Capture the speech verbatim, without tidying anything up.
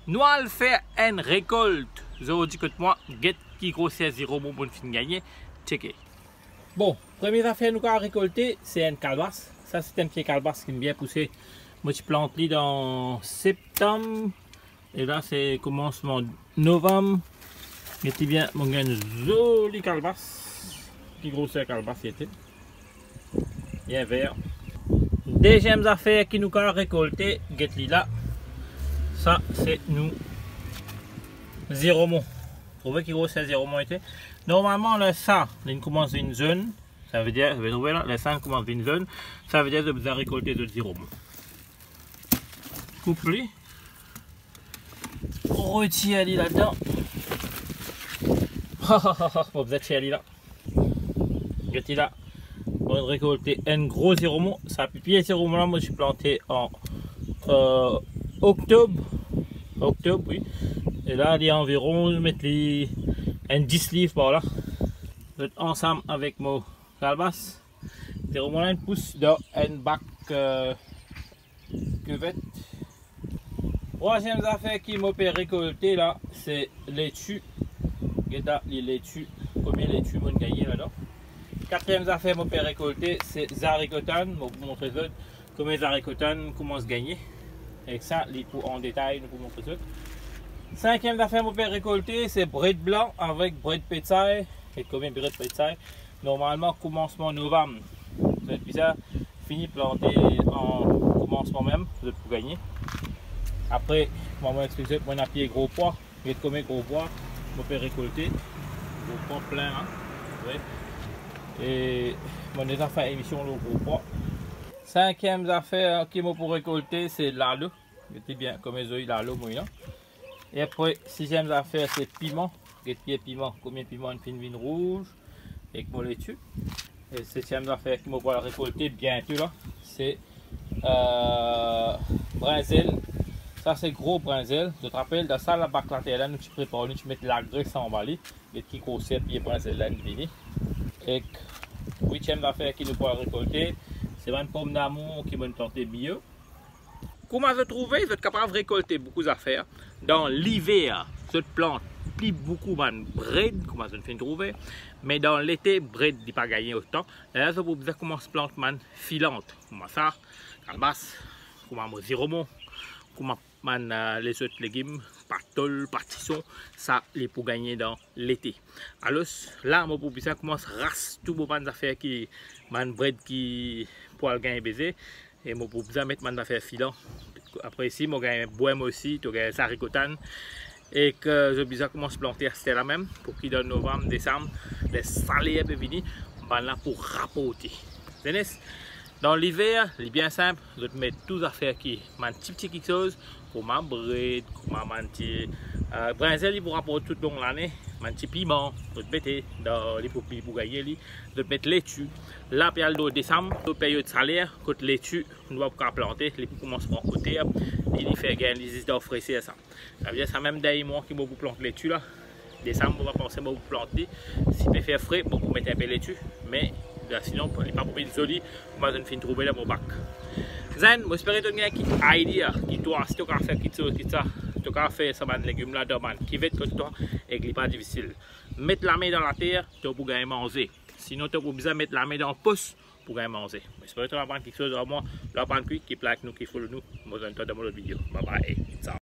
Nou al fer enn rekolt. Zordi kot mwa, get ki groser ziromon mo finn gagne. Tcheke. Bon, premie zafer nou kapav rekolte, se enn kalbas. Sa se enn pie kalbas ki bien pouse. Mo ti plant li dan septam. E la, se koumansman novam. Get li bien, mo gagn zoli kalbas. Ki groser kalbas li ete. Bien ver. Deziem zafer ki nou kapav rekolte, get li la. Sa, se nou ziromon. Trouve ki groser ziromon ete. Normalman, ler sa, li koumans vinn zonn. Savedir, zot trouve la, ler sa koumans vinn zonn. Savedir, zot bizin rekolte zot ziromon. Koup li. Retir li ladan. Mo bizin tir li la. Get li la. Mo rekolte enn gro ziromon. Sa pie ziromon la, mo ti plante an, euh, oktob. Oktob, wi. E la, li anviron, met li enn dis liv par la. Zot ansam avek mo kalbas. Ziromon la inn pous dan enn bak, euh, kivet. Trwaziem zafer ki mo pe rekolte la, se leti. Get la, li leti. Konbien leti mo gagne ladan. Katriem zafer mo pe rekolte, se zariko tann. Mo pou montre zot konbien zariko tann koumans gagne. Ek sa, li pou an detay, nou pou montre zot. Sinkiem zafer mo pe rekolte, se bred blan avek bred petsay. Ek konbien bred petsay? Normalman, koumansman novam. Zot bizin fini plante an koumansman mem, zot pou gagne. Apre, mo, mo explik zot, mo ena pie gro pwa. Get konbien gro pwa mo pe rekolte. Gro pwa plin, hein. Wi. E mo deza fer emision lor gro pwa. Sinkiem zafer ki mo pou rekolte, se lalo. Get bien, konbien zoli lalo mo ena. E apre, siziem zafer, se piman. Get pie piman, konbien piman finn vinn rouz ek mo leti. E setiem zafer ki mo pou al rekolte biento la, se, euh, brinzel. Sa se gro brinzel. Zot rapel, dan sa labak later la, nou ti prepar, nou ti met lagres anba li. Get ki groser pie brinzel la inn vini. Ek witiem zafer ki nou pou al rekolte, se bann pomdamour ki mo'nn plante bio. Kouma zot trouve, zot kapav rekolte boukou zafer. Dan liver, zot plant pli boukou bann bred, kouma zot finn trouve. Me dan lete, bred, li pa gagne otan. Lerla, zot pou bizin koumans plant bann filant. Kouma sa, kalbas, kouma mo ziromon, kouma bann, euh, lezot legim, patol, patison, sa, li pou gagne dan lete. Alor, la, mo pou bizin koumans ras tou mo bann zafer ki, bann bred ki pou al gagn beze. E mo pou bizin met bann zafer filan. Apre isi, mo gagn bwem osi, to gagn zariko tann. Ek zot bizin koumans plante aster la mem, pou ki dan novam, desam, ler saler pe vini, bann la pou raporte. Zenes, dan liver, li bien sinp, zot met tou zafer ki, bann tipti kiksoz, kouma bred, kouma bann ti, euh, brinzel, li pou raport toulong lane, bann ti piman, zot mete, dan, li pou, li pou gagne li, zot met leti. La, pe al dan desam, dan peryod saler, kot leti, nou pa pou kapav plante, li pou koumans pran oter, e li fer gagn li zis dan freser sa. Savedir sa mem dernie mwa ki mo pou plant leti la. Desam, mo pa panse mo pou plant li. Si pe fer fre, mo pou met inpe leti. Me, la, sinon, li pa pou vinn zoli, kouma zot finn trouve dan mo bak. Zenn, mo espere to gagn ki idea, ki twa, si to kapav fer kiksoz ki sa, to kapav fer sa bann legim la dan bann kivet kot twa, ek li pa difisil. Met lame dan later, to pou gagn manze. Sinon, to pou bizin met lame dan pos pou gagn manze. Mo espere to aprann kiksoz ar mwa, to aprann ki, keep like nou, keep follow nou. Mo zwenn twa dan mo lot video. Bye bye. Ciao.